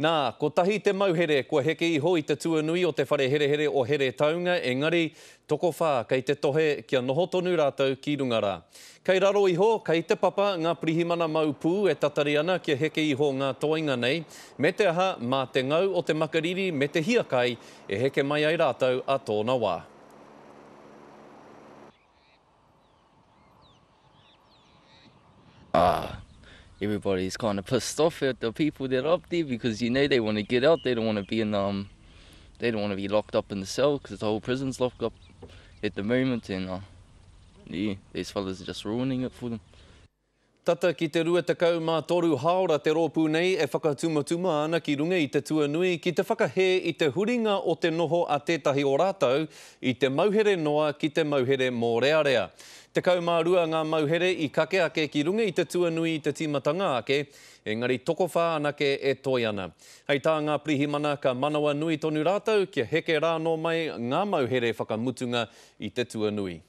Nā, kotahi te mauhere kua heke iho i te tuanui o te whare herehere o Heretaunga, engari, tokowhā kei te tohe kia noho tonu rātou ki runga rā. Kei raro iho, kei te papa ngā pirihimana mau pū e tatari ana kia heke iho ngā toenga nei, me te aha, mā te ngau o te makariri me te hiakai e heke mai ai rātou a tōna wā. Ah, everybody's kind of pissed off at the people that are up there because you know they want to get out, they don't want to be in um, they don't want to be locked up in the cell because the whole prison's locked up at the moment, and uh, yeah, these fellas are just ruining it for them. Tata ki te 23 hāora te rōpū nei e whakatumatuma ana ki runga i te tuanui ki te whakahē i te huringa o te noho a tētahi o rātou i te mauhere noa ki te mauhere mōrearea. 12 ngā mauhere i kake ake ki runga i te tuanui i te tīmatanga ake, engari tokowhā anake e toe ana. Hei tā ngā pirihimana ka manawanui tonu rātou kia heke rānō mai ngā mauhere whakamutunga i te tuanui.